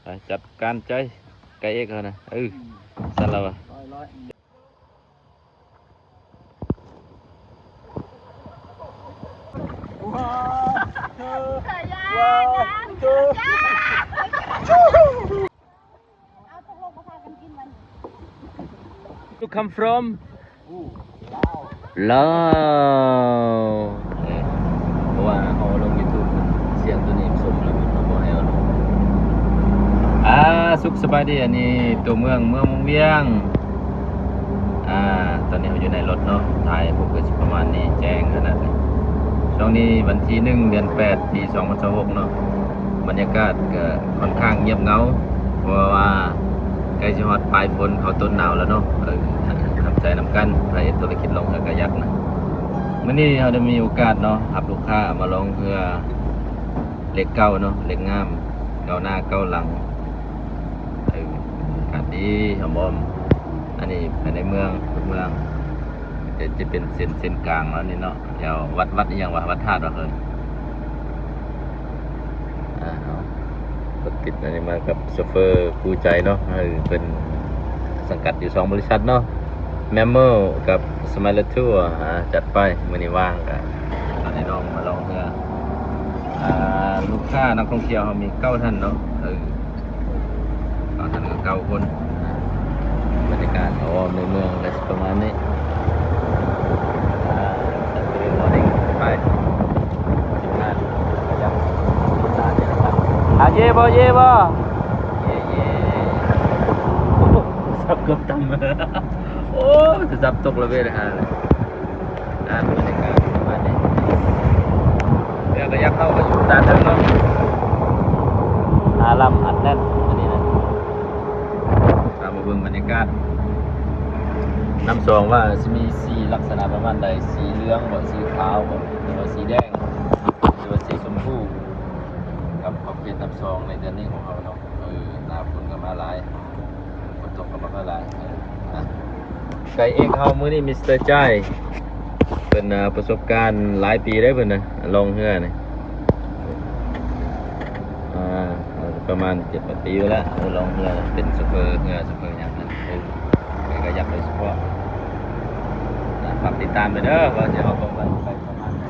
ໄປ ຈັດການໃຈ ໄກ່ເອກເຮົານະ ເອີ ຊັ້ນລະວະ. ເອົາ ຕົກລົງມາພາກັນກິນມັນ. You come from? ລາວ. ເອີ ເພາະວ່າເຮົາລົງຢູທູບ ສຽງໂຕນີ້ສົມແລ້ວ ເຮົາບໍ່ໃຫ້ເອົາລົງ. ອ່າ ສຸກສະບາຍດີ ອັນນີ້ຕົວເມືອງ ເມືອງວັງວຽງ. ອ່າ ຕອນນີ້ເຮົາຢູ່ໃນລົດເນາະ ຖ່າຍໃຫ້ພວກເພິ່ນປະມານນີ້ ແຈ້ງຂະໜາດນີ້. ຊ່ວງນີ້ວັນທີໜຶ່ງ ເດືອນແປດ ປີສອງພັນຊາວຫົກເນາະ. ບັນຍາກາດກໍຄ່ອນຂ້າງງຽບເຫງົາ ເພາະວ່າໃກ້ຊິຮອດປາຍຝົນເຂົ້າຕົ້ນໜາວແລ້ວເນາະ. ເອີ ທຳໃຈນຳກັນ ໃຜເຮັດທຸລະກິດລ່ອງເຮືອກາຍັກນະ. ມື້ນີ້ເຮົາໄດ້ມີໂອກາດເນາະ ຮັບລູກຄ້າມາລ່ອງເຮືອເຫຼັກເກົ່າເນາະ ເຫຼັກງາມ ເກົ່າໜ້າເກົ່າຫຼັງ. ເອີ ອາກາດດີຫອມໆ. ອັນນີ້ພາຍໃນເມືອງ ເມືອງ ຈະ ຈະເປັນເສັ້ນ ເສັ້ນກາງເນາະ ອັນນີ້ເນາະ ແຖວວັດ ວັດອີ່ຫຍັງວະ ວັດທາດວະ ເອີ. ອ່າ ເອົາ ລົດຕິດອັນນີ້ມາກັບໂຊເຟີຄູ່ໃຈເນາະ ເອີ ເພິ່ນສັງກັດຢູ່ສອງບໍລິສັດເນາະ ແມມເມວກັບສະມາຍເລີທູ. ອ່າ ຈັດໄປ ມື້ນີ້ວ່າງກະ ຕອນນີ້ນ້ອງມາລ່ອງເຮືອ. ອ່າ ລູກຄ້ານັກທ່ອງທ່ຽວເຮົາມີເກົ້າທ່ານເນາະ ເອີ. ເກົ້າທ່ານກໍເກົ້າຄົນ. ບັນຍາກາດອ້ອມໃນເມືອງກໍຊິປະມານນີ້. ອ່າ Saturday morning ໄປ ທີມງານກໍຢາກຕາເດລະສັນ. ອ່າ ເຢບໍ່ ເຢບໍ່? ເຢ ເຢ. ໂອ້ ໂທລະສັບເກືອບຕຳ. ໂອ້ ໂທລະສັບຕົກລະເວດຫາ. ອ່າ ບັນຍາກາດປະມານນີ້ ເຮືອກາຍັກເຮົາກໍຢູ່ຕາເທິງເນາະ ອາລາມອັດແໜ້ນອັນນີ້ນະ. ເຮົາມາເບິ່ງບັນຍາກາດນ້ຳຊອງວ່າຊິມີສີລັກສະນະປະມານໃດ ສີເຫຼືອງບໍ ສີຂາວບໍ ຫຼືວ່າສີແດງ ຫຼືວ່າສີຊົມພູ ກັບຂອບເຂດນ້ຳຊອງໃນເດືອນນີ້ຂອງເຮົາເນາະ. ເອີ ໜ້າຝົນກໍມາຫຼາຍ ຝົນຕົກກໍບໍ່ຄ່ອຍຫຼາຍ. ເອີ ນະ ໄກ່ເອກເຮົາມື້ນີ້ ມິສເຕີຈາຍ ເພິ່ນ ອ່າ ປະສົບການຫຼາຍປີເດ້ເພິ່ນນະ ລ່ອງເຮືອນີ້ ອ່າ ປະມານເຈັດແປດປີແລ້ວ ລ່ອງເຮືອ ເປັນໂຊເຟີເຮືອ ໂຊເຟີຫຍັງນະ. ເອີ ໄປກະຍັກໂດຍສະເພາະ ຝາກຕິດຕາມໄປເດີ ວ່າຊິເອົາຕົງໄປປະມານໃດ.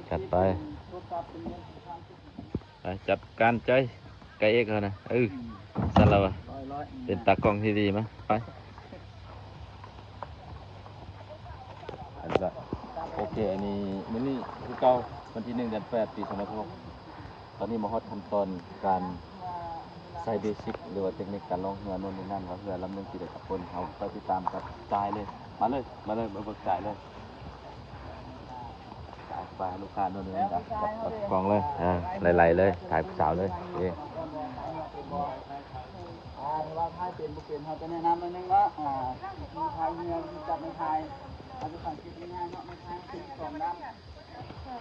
ຈັດໄປ ໄປ ຈັດການໃຈ ໄກ່ເອກເຮົານະ ເອີ ຊັ້ນລະວະ ເປັນຕາກ້ອງທີ່ດີ ມາ ໄປ. ອັນນີ້ກໍ ໂອເຄ ອັນນີ້ ມື້ນີ້ຄືເກົ່າ ວັນທີໜຶ່ງ ເດືອນແປດ ປີສອງພັນຊາວຫົກ ຕອນນີ້ມາຮອດຂັ້ນຕອນການໃສ່ເບສິກ ຫຼືວ່າເຕັກນິກການລ່ອງເຮືອໂນ່ນນີ້ນັ້ນ ວ່າເຮືອລຳໜຶ່ງຊິໄດ້ຈັກຄົນ ເຮົາໄປຕິດຕາມກັບຈາຍເລີຍ. ມາເລີຍ ມາເລີຍ ມາເບິ່ງຈາຍເລີຍ. ໄປ ລູກຄ້າໂນ່ນນີ້ນັ້ນ ຈັບ ຈັບກ້ອງເລີຍ ອ່າ ໄຫຼໆເລີຍ ຖ່າຍຜູ້ສາວເລີຍ. ເອີ ອ່າ ຖ້າວ່າຖ່າຍເປັນບໍ່ເປັນ ເຮົາຈະແນະນຳໜ້ອຍໜຶ່ງເນາະ. ອ່າ ວິທີພາຍເຮືອ ວິທີຈັບໄມ້ພາຍ ເຮົາຈະສັງເກດງ່າຍໆເນາະ ໄມ້ພາຍເຮົາຈະມີສອງດ້າມ.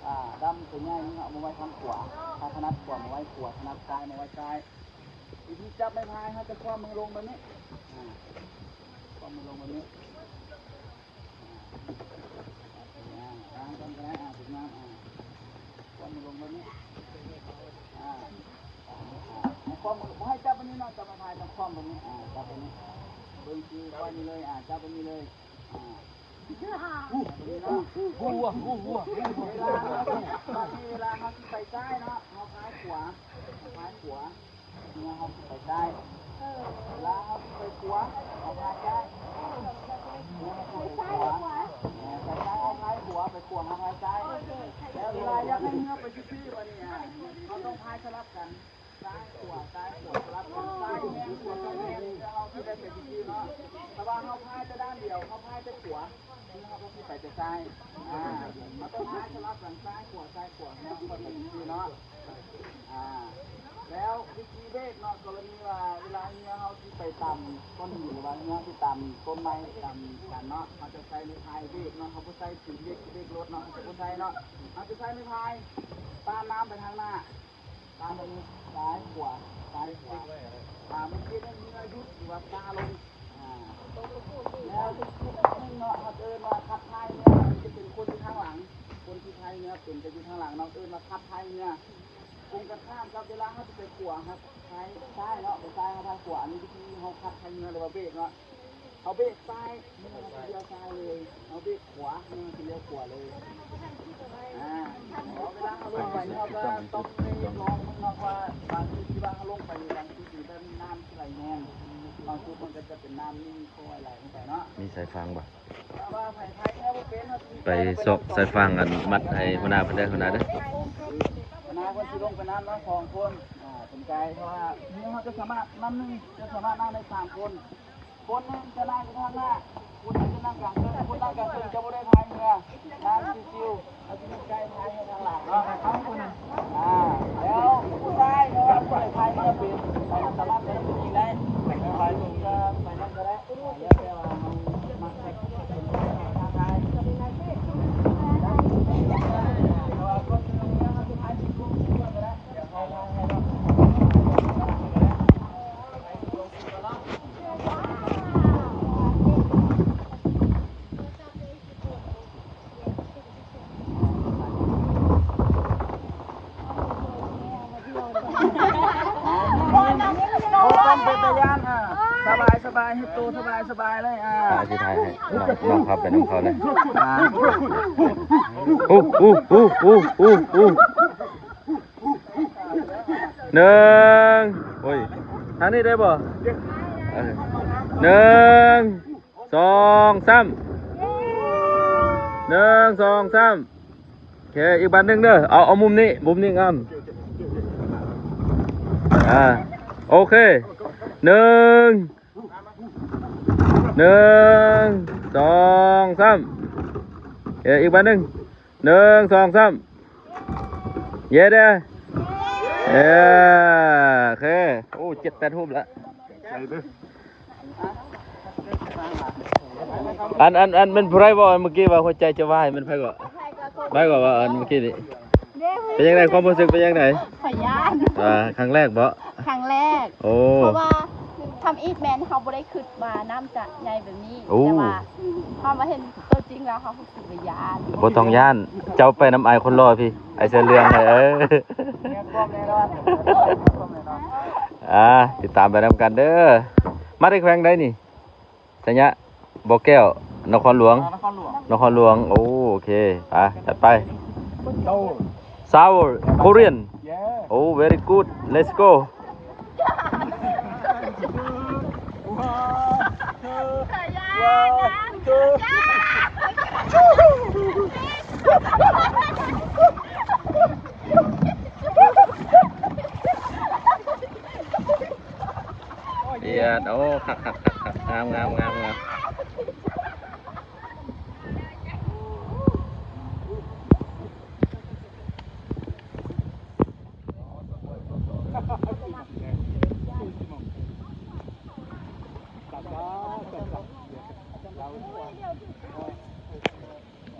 ອ່າ ດ້າມໂຕໃຫຍ່ນີ້ເຮົາເອົາມາໄວ້ທາງຂວາ ຖ້າຖະໜັດຂວາມາໄວ້ຂວາ ຖະໜັດຊ້າຍມາໄວ້ຊ້າຍ. ວິທີຈັບໄມ້ພາຍ ເຮົາຈະຂວ້ຳມືລົງແບບນີ້ ອ່າ ຂວ້ຳມືລົງແບບນີ້ ອ່າ ອ່າ ທາງກ່ອນກໍໄດ້ ອ່າ ຖືກນ້ຳ ອ່າ ຂວ້ຳມືລົງແບບນີ້ ອ່າ ອ່າ ໃຫ້ຂວ້ຳມື ບໍ່ໃຫ້ຈັບແບບນີ້ເນາະ ຈັບໄມ້ພາຍຕ້ອງຂວ້ຳແບບນີ້ ອ່າ ຈັບແບບນີ້ ເບິ່ງຄືໄວ້ນີ້ເລີຍ ອ່າ ຈັບແບບນີ້ເລີຍ ອ່າ ເວລາເຮົາຊິໄປຊ້າຍເນາະ ເຮົາພາຍຂວາ ເຮົາພາຍຂວາ ເມື່ອເຮົາຊິໄປຊ້າຍ ເວລາເຮົາຊິໄປຂວາ ເຮົາພາຍຊ້າຍ ເມື່ອເຮົາຊິໄປຂວາ ເອີ ໄປຊ້າຍ ເຮົາພາຍ ໄປຂວາ ເຮົາພາຍຊ້າຍ ແລ້ວເວລາຢາກໃຫ້ເຮືອໄປທີ່ໆ ບາດນີ້ ອາ ເຮົາຕ້ອງພາຍສະຫຼັບກັນ ຊ້າຍຂວາ ຊ້າຍຂວາ ສະຫຼັບກັນ ຊ້າຍແຮງ ຂວາແຮງ ເຮືອເຮົາຊິໄດ້ໄປທີ່ໆ ເນາະ. ຖ້າວ່າເຮົາພາຍແຕ່ດ້ານດຽວ ເຮົາພາຍແຕ່ຂວາ ເຮືອເຮົາກໍຊິໄປແຕ່ຊ້າຍ ອາ ເຮົາຕ້ອງພາຍສະຫຼັບກັນ ຊ້າຍຂວາ ຊ້າຍຂວາ ເຮືອເຮົາກໍໄປທີ່ໆ ເນາະ. ອາ ແລ້ວວິທີເບຣກເນາະ ກໍລະນີວ່າເວລາເຮືອເຮົາຊິໄປຕຳກ້ອນຫີນ ຫຼືວ່າເຮືອຊິຕຳຕົ້ນໄມ້ ຕຳກັນເນາະ ເຮົາຈະໃຊ້ໄມ້ພາຍເບຣກເນາະ ເຮົາບໍ່ໃຊ້ຕີນເບຣກ ເບຣກລົດເນາະ ເຮົາຈະບໍ່ໃຊ້ເນາະ ເຮົາຈະໃຊ້ໄມ້ພາຍ ປານນ້ຳໄປທາງໜ້າ ປານແບບນີ້ ຊ້າຍຂວາ ຊ້າຍຂວາ ອາ ເມື່ອກີ້ນັ້ນເຮືອຢຸດ ຫຼືວ່າຊ້າລົງ ອາ ແລ້ວອີກອັນໜຶ່ງເນາະ ເຮົາເອີ້ນວ່າຂັບພາຍເຮືອ ຈະເປັນຄົນຢູ່ທາງຫຼັງ ຄົນທີ່ພາຍເຮືອເປັນຈະຢູ່ທາງຫຼັງເນາະ ເອີ້ນວ່າຂັບພາຍເຮືອ. ກົງກັນຂ້າມກັບເວລາເຮົາຊິໄປຂວາ ເຮົາພາຍຊ້າຍເນາະ ໄປຊ້າຍເຮົາພາຍຂວາ ອັນນີ້ວິທີເຮົາຂັບພາຍເຮືອ ຫຼືວ່າເບຣກເນາະ ເຮົາເບຣກຊ້າຍ ເຮືອເຮົາຊິລ້ຽວຊ້າຍເລີຍ ເຮົາເບຣກຂວາ ເຮືອເຮົາຊິລ້ຽວຂວາເລີຍ. ອາ ເວລາເຮົາລົງໄປ ເຮົາກໍຕ້ອງໄດ້ລອງເບິ່ງເນາະວ່າ ບາງຈຸດທີ່ວ່າເຮົາລົງໄປ ບາງຈຸດນີ້ແບບນ້ຳຊິໄຫຼແຮງ ບາງຈຸດມັນກໍຈະເປັນນ້ຳນິ່ງຄ່ອຍໄຫຼລົງໄປເນາະ. ມີສາຍຟາງບໍ່? ໄປຊອກສາຍຟາງອັນມັດໃຫ້ຫົວໜ້າເພິ່ນເດີ ຫົວໜ້າເດີ. ຫົວໜ້າເພິ່ນຊິລົງໄປນຳເນາະ ສອງຄົນ ອາ ເປັນໄກ ເພາະວ່າເຮືອເຮົາຈະສາມາດ ລຳໜຶ່ງຈະສາມາດນັ່ງໄດ້ສາມຄົນ ຄົນໜຶ່ງຈະນັ່ງຢູ່ທາງໜ້າ ຄົນໜຶ່ງຈະນັ່ງກາງເທິງ ຄົນນັ່ງກາງເທິງຈະບໍ່ໄດ້ພາຍເຮືອ ນັ່ງຊິວໆ ເຮົາຈະມີໄກພາຍໃຫ້ທາງຫຼັງເນາະ ອາ ແລ້ວຜູ້ຊາຍເນາະ ຜູ້ໃດພາຍເຮືອເປັນ ສາມາດໄປນຳຜູ້ຍິງໄດ້ ໄປນຳກໍໄດ້ ໄປນຳກໍໄດ້ ແລ້ວແຕ່ວ່າເຮົາມັກແບບເປັນໄກພາຍ ເພາະວ່າຄົນເຮືອເຮົາຈະພາຍຊິວໆ ກໍໄດ້ ບໍ່ຕ້ອງເປັນຕາຢ້ານ ອາ ສະບາຍ ສະບາຍ ເຮັດໂຕສະບາຍ ສະບາຍເລີຍ ອາ ອາ ຊິຖ່າຍໃຫ້ ນ້ອງ ນ້ອງຂັບໄປນຳເຂົາເລີຍ ອາ ອູ ອູ ອູ ປູ ປູ ປູ ໜຶ່ງ ໂອ້ຍ ທາງນີ້ໄດ້ບໍ່? ເອີ ໜຶ່ງ ສອງ ສາມ ໜຶ່ງ ສອງ ສາມ ໂອເຄ ອີກບາດໜຶ່ງເດີ ເອົາ ເອົາມຸມນີ້ ມຸມນີ້ງາມ ອາ ໂອເຄ ໜຶ່ງ ໜຶ່ງ ສອງ ສາມ ເອີ ອີກບາດໜຶ່ງ ໜຶ່ງ ສອງ ສາມ ເຢ້ເດ້ ເອີ ໂອເຄ ໂອ້ ເຈັດແປດຮູບລະ ໃຈເດີ ອັນ ອັນ ອັນ ແມ່ນຜູ້ໃດເວົ້າເມື່ອກີ້ວ່າຫົວໃຈຈະວາຍ ແມ່ນໃຜເກາະ? ໃຜເກາະວ່າອັນເມື່ອກີ້ນີ້? ເປັນຈັ່ງໃດ ຄວາມຮູ້ສຶກເປັນຈັ່ງໃດ? ຂ້ອຍຢ້ານ ອ່າ ຄັ້ງແລກເບາະ? ຄັ້ງແລກ ໂອ້ ເພາະວ່າທຳອິດແມ່ນເຮົາບໍ່ໄດ້ຄິດວ່ານ້ຳຈະໃຫຍ່ແບບນີ້ ໂອ້ ແຕ່ວ່າເຮົາມາເຫັນຕົວຈິງແລ້ວເຮົາ ບໍ່ຕ້ອງຢ້ານ ເຈົ້າໄປນຳອ້າຍຄົນຫຼໍ່ພີ້ ອ້າຍເສື້ອເຫຼືອງ ເອີ ອ່າ ຕິດຕາມໄປນຳກັນເດີ ມາແຕ່ແຂວງໃດນີ້? ໄຊຍະ ບໍ່ແກ້ວ ນະຄອນຫຼວງ ນະຄອນຫຼວງ ນະຄອນຫຼວງ ໂອເຄ ໄປ ຈັດໄປ Seoul Korean. Yeah. Oh, very good. Let's go. One, two. ເອີ ໂອ້ ຄັກໆໆໆ ງາມໆໆໆ.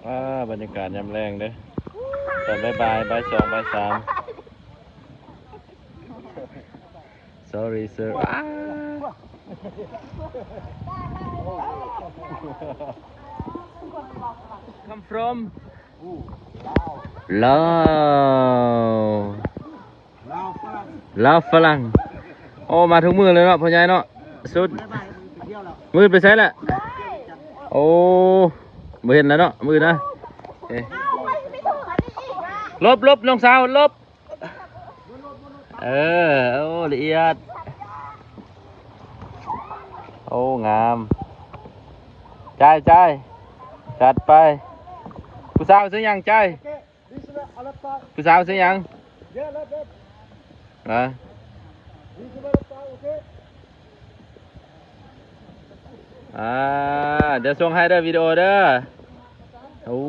ອ່າ ບັນຍາກາດຍາມແລງເດ້ ຕອນບ່າຍໆ ບ່າຍສອງ ບ່າຍສາມ. Sorry, sir. Ah. Come from? Lao. ລາວຝຣັ່ງ ໂອ້ ມາທຸກມື້ເລີຍເນາະ ພໍ່ໃຫຍ່ເນາະ ສຸດ ມື້ໄປໃສລະ? ໂອ້ ບໍ່ເຫັນແລ້ວເນາະ ມື້ນະ ເອີ ຫຼົບໆ ນ້ອງສາວຫຼົບ ເອີ ໂອ້ ລະອຽດ ໂອ້ ງາມ ຈ່າຍ ຈ່າຍ ຈັດໄປ. ຜູ້ສາວຊື່ຫຍັງ ໃຈ? ຜູ້ສາວຊື່ຫຍັງ? ນະ ອ່າ ດຽວສົ່ງໃຫ້ເດີ ວິດີໂອເດີ. ໂອ້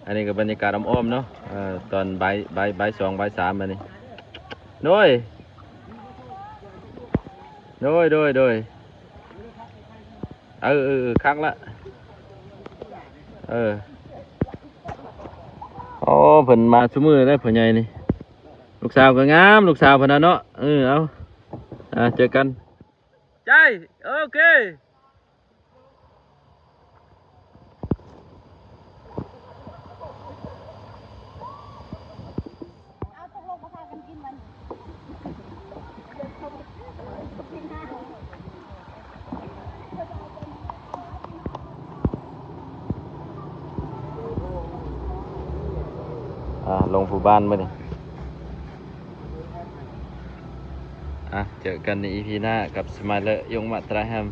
ອັນນີ້ກໍບັນຍາກາດອ້ອມໆເນາະ ເອີ ຕອນບ່າຍ ບ່າຍ ບ່າຍສອງ ບ່າຍສາມ ອັນນີ້. ໂດຍ ໂດຍ ໂດຍ ໂດຍ. ເອີ ເອີ ເອີ ຄັກລະ ເອີ. ໂອ້ ເພິ່ນມາຊຸມື້ເດ້ ພໍ່ໃຫຍ່ນີ້. ລູກສາວກໍງາມ ລູກສາວເພິ່ນນະເນາະ. ເອີ ເອົາ ອ່າ ເຈີກັນ ໃຈ. ໂອເຄ. ອ່າ ລົງພູບານມື້ນີ້. ອ່ະ ເຈີກັນໃນອີພີໜ້າກັບສະມາຍເລີຍົງມະຕຣາແຮມ.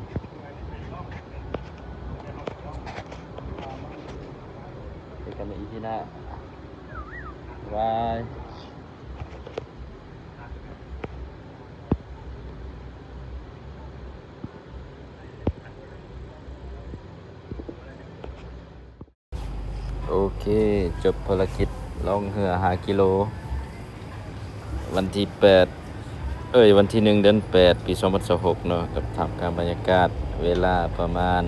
ເຈີກັນໃນອີພີໜ້າ. ບາຍ. ໂອເຄ ຈົບພາລະກິດລ່ອງເຮືອຫ້າກິໂລ ວັນທີແປດ ເອີຍ ວັນທີໜຶ່ງ ເດືອນແປດ ປີສອງພັນຊາວຫົກເນາະ ກັບທ່າມກາງບັນຍາກາດ ເວລາປະມານ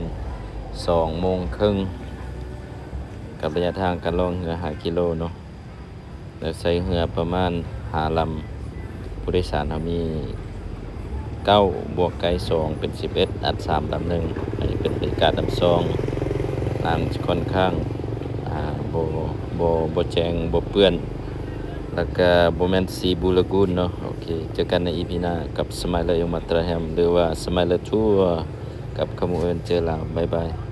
ສອງໂມງເຄິ່ງ ກັບໄລຍະທາງການລ່ອງເຮືອຫ້າກິໂລເນາະ. ແລ້ວໃຊ້ເຮືອປະມານຫ້າລຳ, ຜູ້ໂດຍສານເຮົາມີເກົ້າ ບວກໄກສອງ ເປັນສິບເອັດ ອັດສາມລຳໜຶ່ງ. ອັນນີ້ເປັນບັນຍາກາດນ້ຳຊອງ, ນ້ຳຈະຂ້ອນຂ້າງ ອ່າ ບໍ່ ບໍ່ ບໍ່ແຈ້ງ ບໍ່ເປື້ອນ ແລ້ວກະບໍ່ແມ່ນຊີບລູລາກູນເນາະ. ໂອເຄ ເຈີກັນໃນອີພີໜ້າກັບສະມາຍເລີຍົງມາຕຣາແຮມ ຫຼືວ່າສະມາຍເລີທົວກັບຂະໝູເອີນເຈີລາວ. ບາຍບາຍ.